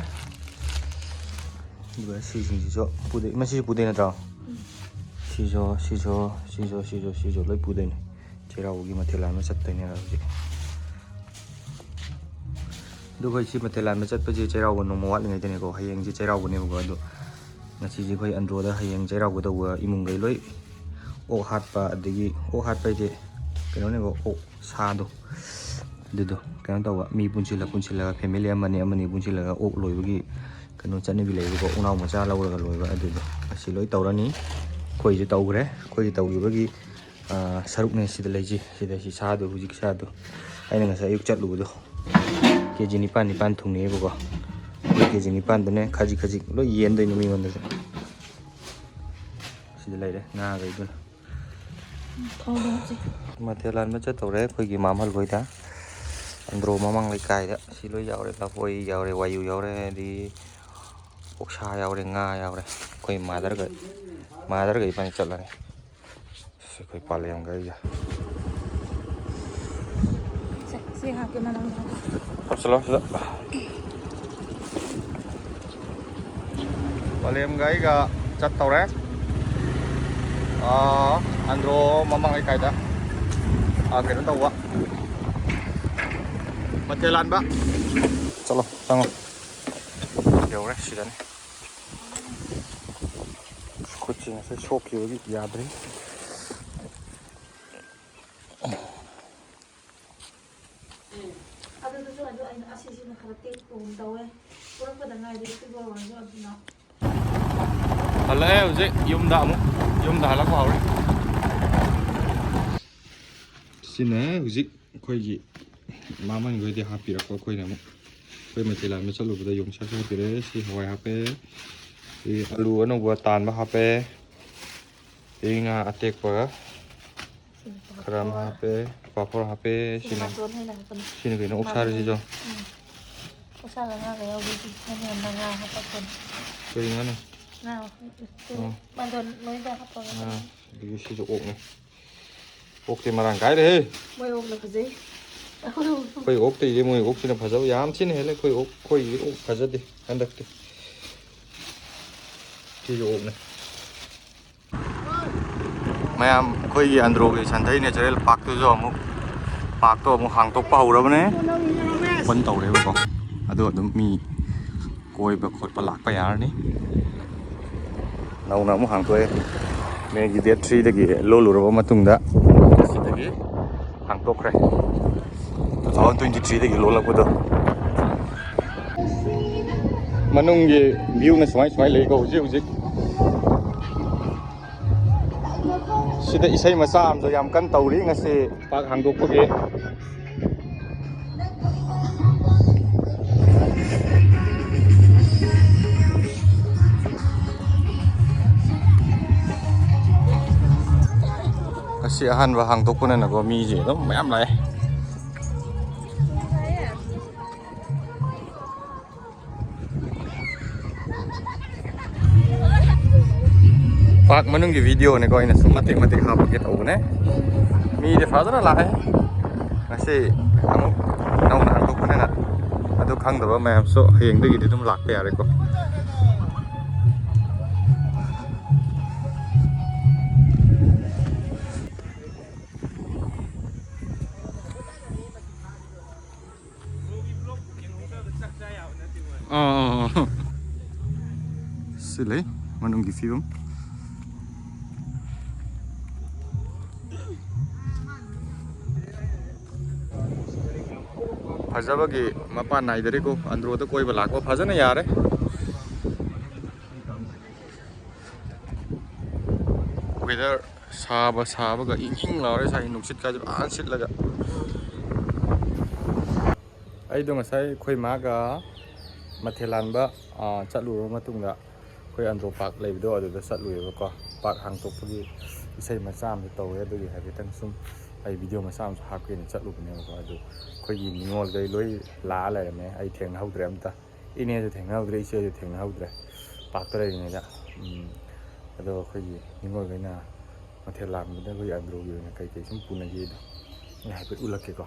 ꯑꯗꯨꯒ ꯁꯤꯁꯤꯡꯁꯤꯁꯨ ꯄꯨꯗꯣꯏ, ꯃꯁꯤꯁꯨ ꯄꯨꯗꯣꯏ ꯅꯠꯇ꯭ꯔꯣ? ꯁꯤꯁꯨ ꯁꯤꯁꯨ ꯁꯤꯁꯨ ꯁꯤꯁꯨ ꯁꯤꯁꯨ ꯂꯣꯏ ꯄꯨꯗꯣꯏꯅꯦ꯫ ꯆꯩꯔꯥꯎꯕꯒꯤ ꯃꯊꯦꯜ ꯂꯥꯟꯕ ꯆꯠꯇꯣꯏꯅꯦ ꯍꯧꯖꯤꯛ꯫ ꯑꯗꯨ ꯑꯩꯈꯣꯏ ꯁꯤ ꯃꯊꯦꯜ ꯂꯥꯟꯕ ꯆꯠꯄꯁꯦ ꯆꯩꯔꯥꯎꯕ ꯅꯣꯡꯃ ꯋꯥꯠꯂꯤꯉꯩꯗꯅꯦꯀꯣ꯫ ꯍꯌꯦꯡꯁꯦ ꯆꯩꯔꯥꯎꯕꯅꯦꯕꯀꯣ꯫ ꯑꯗꯣ ꯉꯁꯤꯁꯦ ꯑꯩꯈꯣꯏ ꯑꯟꯗ꯭ꯔꯣꯗ ꯍꯌꯦꯡ ꯆꯩꯔꯥꯎꯒꯗꯧꯕ ꯏꯃꯨꯡꯈꯩ ꯂꯣꯏ ꯑꯣꯛ ꯍꯥꯠꯄ, ꯑꯗꯒꯤ ꯑꯣꯛ ꯍꯥꯠꯄ ꯍꯥꯏꯗꯤ ꯀꯩꯅꯣꯅꯦꯕ, ꯑꯣꯛ ꯁꯥꯗꯣ꯫ ꯑꯗꯨꯗꯣ ꯀꯩꯅꯣ ꯇꯧꯕ, ꯃꯤ ꯄꯨꯟꯁꯤꯜꯂ ꯄꯨꯟꯁꯤꯜꯂꯒ, ꯐꯦꯃꯤꯂꯤ ꯑꯃꯅꯤ ꯑꯃꯅꯤ ꯄꯨꯟꯁꯤꯜꯂꯒ ꯑꯣꯛ ꯂꯣꯏꯕꯒꯤ ꯀꯩꯅꯣ ꯆꯠꯅꯕꯤ ꯂꯩꯕꯀꯣ, ꯑꯣꯛꯅꯥꯎ ꯃꯆꯥ ꯂꯧꯔꯒ ꯂꯣꯏꯕ꯫ ꯑꯗꯨꯗꯣ ꯑꯁꯤ ꯂꯣꯏ ꯇꯧꯔꯅꯤ꯫ ꯑꯩꯈꯣꯏꯁꯨ ꯇꯧꯈ꯭ꯔꯦ꯫ ꯑꯩꯈꯣꯏꯒꯤ ꯇꯧꯈꯤꯕꯒꯤ, ꯑꯥ, ꯁꯔꯨꯛꯅꯦ ꯁꯤꯗ ꯂꯩꯁꯤ꯫ ꯁꯤꯗ ꯁꯤ ꯁꯥꯗꯣ, ꯍꯧꯖꯤꯛ ꯁꯥꯗꯣ ꯑꯩꯅ ꯉꯁꯥꯏ ꯑꯌꯨꯛ ꯆꯠꯂꯨꯕꯗꯣ ꯀꯦ ꯖꯤ ꯅꯤꯄꯥꯟ ꯅꯤꯄꯥꯟ ꯊꯨꯡꯉꯦꯕꯀꯣ꯫ ꯑꯩꯈꯣꯏ ꯀꯦ ꯖꯤ ꯅꯤꯄꯥꯟꯗꯨꯅꯦ ꯈꯖꯤꯛ ꯈꯖꯤꯛ ꯂꯣꯏ ꯌꯦꯟꯗꯣꯏꯅꯦ ꯃꯤꯉꯣꯟꯗꯁꯨ꯫ ꯁꯤꯗ ꯂꯩꯔꯦ ꯉꯥꯈꯩꯗꯨꯅ꯫ ꯊꯥꯎꯗꯣ ꯍꯥꯞꯁꯤ꯫ ꯃꯊꯦꯜ ꯂꯥꯟꯕ ꯆꯠꯇꯧꯔꯦ ꯑꯩꯈꯣꯏꯒꯤ ꯃꯥꯝꯍꯜ ꯍꯣꯏꯗ, ꯑꯟꯗ꯭ꯔꯣ ꯃꯃꯥꯡ ꯂꯩꯀꯥꯏꯗ꯫ ꯁꯤ ꯂꯣꯏ ꯌꯥꯎꯔꯦ, ꯂꯐꯣꯏ ꯌꯥꯎꯔꯦ, ꯋꯥꯏꯌꯨ ꯌꯥꯎꯔꯦ, ꯑꯗꯒꯤ ꯑꯣꯛꯁꯥ ꯌꯥꯎꯔꯦ, ꯉꯥ ꯌꯥꯎꯔꯦ꯫ ꯑꯩꯈꯣꯏ ꯃꯥꯗꯔꯒ, ꯃꯥꯗꯔꯒ ꯏꯕꯥꯅꯤ ꯆꯠꯂꯅꯤ꯫ ꯑꯁ, ꯑꯩꯈꯣꯏ ꯄꯥꯂꯦꯝꯒ ꯑꯩꯒ꯫ ꯁꯦ, ꯁꯤ ꯍꯥꯞꯀꯦ, ꯃꯅꯝ ꯍꯥꯞꯀꯦ꯫ ꯍꯥꯞꯆꯤꯜꯂꯣ ꯁꯤꯗ꯫ ꯄꯥꯂꯦꯝꯒ ꯑꯩꯒ ꯆꯠꯇꯧꯔꯦ꯫ ꯑꯥ, ꯑꯟꯗ꯭ꯔꯣ ꯃꯃꯥꯡ ꯂꯩꯀꯥꯏꯗ, ꯑꯥ, ꯀꯩꯅꯣ ꯇꯧꯕ, ꯃꯊꯦꯜ ꯂꯥꯟꯕ꯫ ꯆꯠꯂꯣ, ꯆꯪꯉꯣ꯫ ꯌꯧꯔꯦ, ꯁꯤꯗꯅꯤ꯫ ꯈꯨꯠꯁꯦ ꯉꯁꯥꯏ ꯁꯣꯛꯈꯤꯕꯒꯤ ꯌꯥꯗ꯭ꯔꯤ꯫ ꯑꯗꯨꯗꯨꯁꯨ ꯑꯗꯨ ꯑꯩꯅ ꯑꯁꯤꯁꯤꯅ ꯈꯔ ꯇꯦꯛꯄꯒꯨꯝ ꯇꯧꯋꯦ꯫ ꯄꯨꯔꯛꯄꯗ ꯉꯥꯏꯔꯤ ꯁꯤꯕ ꯑꯣꯏꯔꯁꯨ ꯑꯗꯨꯅ꯫ ꯍꯜꯂꯛꯑꯦ ꯍꯧꯖꯤꯛ ꯌꯨꯝꯗ ꯑꯃꯨꯛ, ꯌꯨꯝꯗ ꯍꯜꯂꯛꯄ ꯍꯧꯔꯦ꯫ ꯁꯤꯅ ꯍꯧꯖꯤꯛ ꯑꯩꯈꯣꯏꯒꯤ ꯃꯥꯃꯟꯈꯣꯏꯗꯤ ꯍꯥꯞꯄꯤꯔꯛꯄ, ꯑꯩꯈꯣꯏꯅ ꯑꯃꯨꯛ ꯑꯩꯈꯣꯏ ꯃꯊꯦꯜ ꯂꯥꯟꯕ ꯆꯠꯂꯨꯕꯗ ꯌꯣꯡꯆꯥꯛꯁꯨ ꯍꯥꯞꯄꯤꯔꯛꯑꯦ꯫ ꯁꯤ ꯍꯋꯥꯏ ꯍꯥꯞꯄꯦ, ꯁꯤ ꯑꯂꯨ ꯑꯅꯧꯕ ꯇꯥꯟꯕ ꯍꯥꯞꯄꯦ, ꯁꯤ ꯉꯥ ꯑꯇꯦꯛꯄꯒ ꯈꯔ ꯑꯃ ꯍꯥꯞꯄꯦ, ꯄꯥꯐꯣꯔ ꯍꯥꯞꯄꯦ꯫ ꯁꯤꯅ, ꯃꯇꯣꯟ ꯑꯣꯏꯅ ꯍꯥꯞꯄꯅꯤ꯫ ꯁꯤꯅ ꯀꯩꯅꯣ, ꯑꯣꯛꯁꯥꯔꯣ ꯁꯤꯁꯨ? ꯎꯝ꯫ ꯑꯣꯛꯁꯥꯒ ꯉꯥꯒ ꯌꯥꯎꯕꯒꯤ ꯃꯅꯦꯝꯅ ꯉꯥ ꯍꯥꯞꯄꯛꯄꯅꯤ꯫ ꯀꯔꯤ ꯉꯥꯅꯣ? ꯉꯥ, ꯑꯣ꯫ ꯃꯇꯣꯟ ꯂꯣꯏꯅ ꯍꯥꯞꯄꯒ꯫ ꯑꯥ, ꯑꯗꯨꯒꯤ ꯁꯤꯁꯨ ꯑꯣꯛꯅꯦ꯫ ꯑꯣꯛꯇꯤ ꯃꯔꯥꯡ ꯀꯥꯏꯔꯦꯍꯦ꯫ ꯃꯣꯏ ꯑꯣꯛꯅ ꯐꯖꯩ꯫ ꯑꯩꯈꯣꯏ ꯑꯣꯛ ꯑꯩꯈꯣꯏ ꯑꯣꯛꯇꯩꯗꯤ ꯃꯣꯏ ꯑꯣꯛꯁꯤꯅ ꯐꯖꯕ ꯌꯥꯝ ꯊꯤꯅ ꯍꯦꯜꯂꯦ꯫ ꯑꯩꯈꯣꯏ ꯑꯣꯛ, ꯑꯩꯈꯣꯏꯒꯤꯗꯤ ꯑꯣꯛ ꯐꯖꯗꯦ ꯍꯟꯗꯛꯇꯤ꯫ ꯁꯤꯁꯨ ꯑꯣꯛꯅꯦ꯫ ꯃꯌꯥꯝ, ꯑꯩꯈꯣꯏꯒꯤ ꯑꯟꯗ꯭ꯔꯣꯒꯤ ꯁꯟꯊꯩ ꯅꯦꯆꯔꯦꯜ ꯄꯥꯔꯛꯇꯨꯁꯨ ꯑꯃꯨꯛ, ꯄꯥꯔꯛꯇꯣ ꯑꯃꯨꯛ ꯍꯥꯡꯗꯣꯛꯄ ꯍꯧꯔꯕꯅꯦ꯫ ꯑꯣꯄꯟ ꯇꯧꯔꯦꯕꯀꯣ꯫ ꯑꯗꯣ ꯑꯗꯨꯝ ꯃꯤ ꯀꯣꯏꯕ ꯈꯣꯠꯄ ꯂꯥꯛꯄ ꯌꯥꯔꯅꯤ꯫ ꯅꯧꯅ ꯑꯃꯨꯛ ꯍꯥꯡꯗꯣꯛꯑꯦ꯫ ꯃꯦꯒꯤ ꯗꯦꯠ ꯊ꯭ꯔꯤꯗꯒꯤ ꯂꯣꯜꯂꯨꯔꯕ ꯃꯇꯨꯡꯗ ꯉꯁꯤꯗꯒꯤ ꯍꯥꯡꯗꯣꯛꯈ꯭ꯔꯦ꯫ ꯇꯨ ꯊꯥꯎꯖꯟ ꯇ꯭ꯋꯦꯟꯇꯤ ꯊ꯭ꯔꯤꯗꯒꯤ ꯂꯣꯜꯂꯛꯄꯗꯣ꯫ ꯃꯅꯨꯡꯒꯤ ꯚ꯭ꯌꯨꯅ ꯁꯨꯃꯥꯏ ꯁꯨꯃꯥꯏ ꯂꯩꯀꯣ ꯍꯧꯖꯤꯛ ꯍꯧꯖꯤꯛ꯫ ꯁꯤꯗ ꯏꯁꯩ ꯃꯆꯥ ꯑꯃꯁꯨ ꯌꯥꯝ ꯀꯟꯅ ꯇꯧꯔꯤ ꯉꯁꯤ ꯄꯥꯔꯛ ꯍꯥꯡꯗꯣꯛꯄꯒꯤ꯫ ꯉꯁꯤ ꯑꯍꯥꯟꯕ ꯍꯥꯡꯗꯣꯛꯄꯅꯤꯅꯀꯣ ꯃꯤꯁꯦ ꯑꯗꯨꯝ ꯃꯌꯥꯝ ꯂꯥꯛꯑꯦ꯫ ꯄꯥꯔꯛ ꯃꯅꯨꯡꯒꯤ ꯚꯤꯗꯤꯑꯣꯅꯤꯀꯣ, ꯑꯩꯅ ꯁꯨꯝ ꯃꯇꯦꯛ ꯃꯇꯦꯛ ꯍꯥꯞꯄꯛꯀꯦ ꯇꯧꯕꯅꯦ꯫ ꯃꯤꯗꯤ ꯐꯖꯅ ꯂꯥꯛꯑꯦ꯫ ꯉꯁꯤ ꯑꯃꯨꯛ ꯅꯧꯅ ꯍꯥꯡꯗꯣꯛꯄꯅꯤꯅ ꯑꯗꯨ ꯈꯪꯗꯕ ꯃꯌꯥꯝꯁꯨ ꯍꯌꯦꯡꯗꯒꯤꯗꯤ ꯑꯗꯨꯝ ꯂꯥꯛꯄ ꯌꯥꯔꯦꯀꯣ꯫ ꯑꯥ, ꯑꯥ, ꯑꯥ꯫ ꯁꯤ ꯂꯩ ꯃꯅꯨꯡꯒꯤ ꯐꯤꯕꯝ꯫ ꯐꯖꯕꯒꯤ ꯃꯄꯥꯟ ꯅꯥꯏꯗꯔꯦꯀꯣ꯫ ꯑꯟꯗ꯭ꯔꯣꯗ ꯀꯣꯏꯕ ꯂꯥꯛꯄ ꯐꯖꯅ ꯌꯥꯔꯦ꯫ ꯋꯦꯗꯔ ꯁꯥꯕ ꯁꯥꯕꯒ ꯏꯪ ꯏꯪ ꯂꯥꯎꯔꯦ ꯉꯁꯥꯏ ꯅꯨꯡꯁꯤꯠꯀꯥꯁꯦ ꯐꯖꯅ ꯁꯤꯠꯂꯒ꯫ ꯑꯩꯗꯣ ꯉꯁꯥꯏ ꯑꯩꯈꯣꯏ ꯃꯥꯒ ꯃꯊꯦꯜ ꯂꯥꯟꯕ, ꯑꯥ, ꯆꯠꯂꯨꯔꯕ ꯃꯇꯨꯡꯗ ꯑꯩꯈꯣꯏ ꯑꯟꯗ꯭ꯔꯣ ꯄꯥꯔꯛ ꯂꯩꯕꯗꯣ ꯑꯗꯨꯗ ꯆꯠꯂꯨꯏꯌꯦꯕꯀꯣ꯫ ꯄꯥꯔꯛ ꯍꯥꯡꯇꯣꯛꯄꯒꯤ ꯏꯁꯩ ꯃꯆꯥ ꯑꯃꯁꯨ ꯇꯧꯋꯦ, ꯑꯗꯨꯒꯤ ꯍꯥꯏꯐꯦꯠꯇꯪ ꯁꯨꯝ ꯑꯩ ꯚꯤꯗꯤꯑꯣ ꯃꯆꯥ ꯑꯃꯁꯨ ꯍꯥꯞꯀꯦꯅ ꯆꯠꯂꯨꯕꯅꯦꯕꯀꯣ꯫ ꯑꯗꯨ ꯑꯩꯈꯣꯏꯒꯤ ꯅꯤꯉꯣꯜꯈꯩ ꯂꯣꯏ ꯂꯥꯛꯑ ꯂꯩꯔꯝꯃꯦ, ꯑꯩ ꯊꯦꯡꯅꯍꯧꯗ꯭ꯔꯦ ꯑꯝꯇ꯫ ꯏꯅꯦꯁꯨ ꯊꯦꯡꯅꯍꯧꯗ꯭ꯔꯦ, ꯏꯆꯦꯁꯨ ꯊꯦꯡꯅꯍꯧꯗ꯭ꯔꯦ ꯄꯥꯔꯛꯇ ꯂꯩꯔꯤꯉꯩꯗ꯫ ꯎꯝ, ꯑꯗꯣ ꯑꯩꯈꯣꯏꯒꯤ ꯅꯤꯉꯣꯜꯈꯩꯅ ꯃꯊꯦꯜ ꯂꯥꯡꯕꯗ ꯑꯩꯈꯣꯏꯒꯤ ꯑꯟꯗ꯭ꯔꯣꯒꯤ ꯑꯣꯏꯅ ꯀꯩꯀꯩ ꯁꯨꯝ ꯄꯨꯅꯒꯦꯗꯣ ꯑꯩ ꯍꯥꯏꯐꯦꯠ ꯎꯠꯂꯛꯀꯦꯀꯣ꯫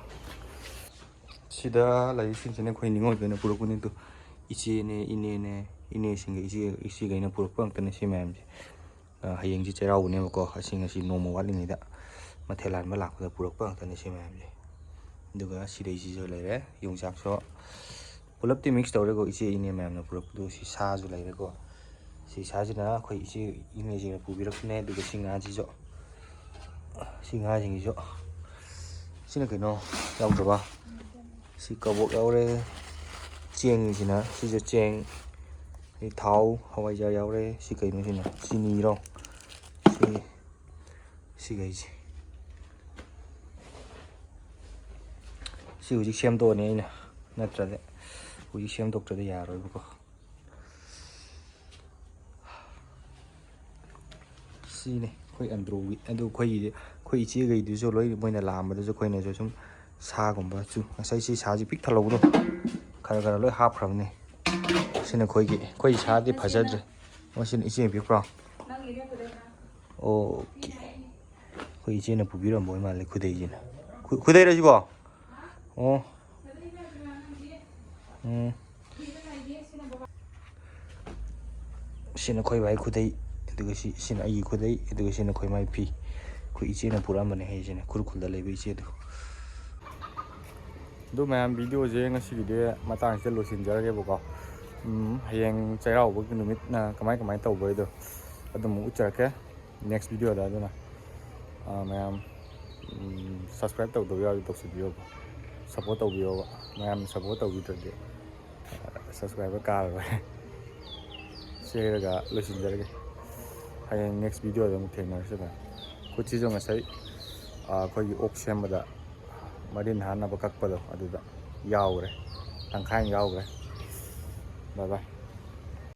ꯁꯤꯗ ꯂꯩꯔꯤꯁꯤꯡꯁꯤꯅ ꯑꯩꯈꯣꯏ ꯅꯤꯉꯣꯜꯈꯩꯅ ꯄꯨꯔꯛꯄꯅꯤ꯫ ꯑꯗꯣ ꯏꯆꯦꯅꯦ, ꯏꯅꯦꯅꯦ, ꯏꯅꯦꯁꯤꯡꯒ ꯏꯆꯦ, ꯏꯆꯦꯈꯩꯅ ꯄꯨꯔꯛꯄ ꯉꯥꯛꯇꯅꯦ ꯁꯤ ꯃꯌꯥꯝꯁꯦ꯫ ꯍꯌꯦꯡꯁꯤ ꯆꯩꯔꯥꯎꯕꯅꯦꯕꯀꯣ꯫ ꯑꯁꯤ ꯉꯁꯤ ꯅꯣꯡꯃ ꯋꯥꯠꯂꯤꯉꯩꯗ ꯃꯊꯦꯜ ꯍꯥꯟꯕ ꯂꯥꯛꯄꯗ ꯄꯨꯔꯛꯄ ꯉꯥꯛꯇꯅꯦ ꯁꯤ ꯃꯌꯥꯝꯁꯦ꯫ ꯑꯗꯨꯒ ꯁꯤꯗꯩꯁꯤꯁꯨ ꯂꯩꯔꯦ ꯌꯣꯡꯆꯥꯛꯁꯨ꯫ ꯄꯨꯂꯞꯇꯤ ꯃꯤꯛꯁ ꯇꯧꯔꯦꯀꯣ, ꯏꯆꯦ ꯏꯅꯦ ꯃꯌꯥꯝꯅ ꯄꯨꯔꯛꯄꯗꯣ꯫ ꯁꯤ ꯁꯥꯁꯨ ꯂꯩꯔꯦꯀꯣ꯫ ꯁꯤ ꯁꯥꯁꯤꯅ ꯑꯩꯈꯣꯏ ꯏꯆꯦ ꯏꯅꯦꯁꯤꯡꯅ ꯄꯨꯕꯤꯔꯛꯄꯅꯦ꯫ ꯑꯗꯨꯒ ꯁꯤ ꯉꯥꯁꯤꯁꯨ, ꯁꯤ ꯉꯥꯁꯤꯡꯁꯤꯁꯨ, ꯁꯤꯅ ꯀꯩꯅꯣ ꯌꯥꯎꯗ꯭ꯔꯕ? ꯁꯤ ꯀꯕꯣꯛ ꯌꯥꯎꯔꯦ꯫ ꯆꯦꯡꯁꯤꯅ, ꯁꯤꯁꯨ ꯆꯦꯡ, ꯑꯗꯩ ꯊꯥꯎ, ꯍꯋꯥꯏꯖꯥꯔ ꯌꯥꯎꯔꯦ꯫ ꯁꯤ ꯀꯩꯅꯣꯁꯤꯅ? ꯆꯤꯅꯤꯔꯣ? ꯁꯤ, ꯁꯤꯈꯩꯁꯦ꯫ ꯁꯤ ꯍꯧꯖꯤꯛ ꯁꯦꯝꯗꯣꯛꯑꯅꯤ ꯑꯩꯅ, ꯅꯠꯇ꯭ꯔꯗꯤ ꯍꯧꯖꯤꯛ ꯁꯦꯝꯗꯣꯛꯇ꯭ꯔꯗꯤ ꯌꯥꯔꯣꯏꯕꯀꯣ꯫ ꯁꯤꯅꯤ ꯑꯩꯈꯣꯏ ꯑꯟꯗ꯭ꯔꯣꯒꯤ꯫ ꯑꯗꯨ ꯑꯩꯈꯣꯏꯒꯤꯗꯤ, ꯑꯩꯈꯣꯏ ꯏꯆꯦꯈꯩꯗꯨꯁꯨ ꯂꯣꯏ, ꯃꯣꯏꯅ ꯂꯥꯛꯑꯝꯕꯗꯁꯨ ꯑꯩꯈꯣꯏꯅꯁꯨ ꯁꯨꯝ ꯁꯥꯒꯨꯝꯕ ꯆꯨ-, ꯉꯁꯥꯏ ꯁꯤ ꯁꯥꯁꯤ ꯄꯤꯛ ꯊꯜꯍꯧꯕꯗꯣ ꯈꯔ ꯈꯔ ꯂꯣꯏ ꯍꯥꯞꯈ꯭ꯔꯕꯅꯤ꯫ ꯁꯤꯅ ꯑꯩꯈꯣꯏꯒꯤ, ꯑꯩꯈꯣꯏ ꯁꯥꯗꯤ ꯐꯖꯗ꯭ꯔꯦ꯫ ꯃꯁꯤꯅ ꯏꯆꯦ ꯄꯤꯛꯄ꯭ꯔꯣ? ꯑꯣꯀꯦ꯫ ꯑꯩꯈꯣꯏ ꯏꯆꯦꯅ ꯄꯨꯕꯤꯔꯝꯕ ꯑꯣꯏ ꯃꯥꯜꯂꯦ ꯈꯨꯗꯩꯁꯤꯅ꯫ ꯈꯨ-, ꯈꯨꯗꯩꯔꯣ ꯁꯤꯕꯣ? ꯑꯣ꯫ ꯎꯝ꯫ ꯁꯤꯅ ꯑꯩꯈꯣꯏ ꯚꯥꯏ ꯈꯨꯗꯩ, ꯑꯗꯨꯒ ꯁꯤ, ꯁꯤꯅ ꯑꯩꯒꯤ ꯈꯨꯗꯩ, ꯑꯗꯨꯒ ꯁꯤꯅ ꯑꯩꯈꯣꯏ ꯃꯥꯏ ꯐꯤ꯫ ꯑꯩꯈꯣꯏ ꯏꯆꯦꯅ ꯄꯨꯔꯛꯑꯝꯕꯅꯦ ꯍꯥꯏꯁꯤꯅ, ꯎꯈ꯭ꯔꯨꯜꯗ ꯂꯩꯕ ꯏꯆꯦꯗꯣ꯫ ꯑꯗꯨ ꯃꯌꯥꯝ, ꯚꯤꯗꯤꯑꯣꯁꯦ ꯉꯁꯤꯒꯤꯗꯤ ꯃꯇꯥꯡꯁꯤꯗ ꯂꯣꯏꯁꯤꯟꯖꯔꯒꯦꯕꯀꯣ꯫ ꯎꯝ, ꯍꯌꯦꯡ ꯆꯩꯔꯥꯎꯕꯒꯤ ꯅꯨꯃꯤꯠꯅ ꯀꯃꯥꯏ ꯀꯃꯥꯏ ꯇꯧꯕ ꯍꯥꯏꯗꯣ ꯑꯗꯨꯃꯨꯛ ꯎꯠꯆꯔꯛꯀꯦ ꯅꯦꯛꯁ ꯚꯤꯗꯤꯑꯣꯗ꯫ ꯑꯗꯨꯅ, ꯑ, ꯃꯌꯥꯝ, ꯎꯝ, ꯁꯕꯁꯀ꯭ꯔꯥꯏꯕ ꯇꯧꯗꯕ ꯌꯥꯎꯔꯗꯤ ꯇꯧꯁꯤꯟꯕꯤꯌꯣꯕ, ꯁꯞꯄꯣꯔꯠ ꯇꯧꯕꯤꯌꯣꯕ꯫ ꯃꯌꯥꯝꯅ ꯁꯞꯄꯣꯔꯠ ꯇꯧꯕꯤꯗ꯭ꯔꯗꯤ, ꯑ, ꯁꯕꯁꯀ꯭ꯔꯥꯏꯕꯔ ꯀꯥꯔꯔꯣꯏ꯫ ꯁꯤ ꯍꯥꯏꯔꯒ ꯂꯣꯏꯁꯤꯟꯖꯔꯒꯦ꯫ ꯍꯌꯦꯡ ꯅꯦꯛꯁ ꯚꯤꯗꯤꯑꯣꯗ ꯑꯃꯨꯛ ꯊꯦꯡꯅꯔꯁꯤ ꯚꯥꯏ꯫ ꯈꯨꯠꯁꯤꯁꯨ ꯉꯁꯥꯏ, ꯑ, ꯑꯩꯈꯣꯏꯒꯤ ꯑꯣꯛ ꯁꯦꯝꯕꯗ ꯃꯔꯤꯟ ꯍꯥꯠꯅꯕ ꯀꯛꯄꯗꯣ ꯑꯗꯨꯗ ꯌꯥꯎꯈ꯭ꯔꯦ, ꯇꯪꯈꯥꯏ ꯑꯃ ꯌꯥꯎꯈ꯭ꯔꯦ꯫ ꯕꯥꯏ ꯕꯥꯏ꯫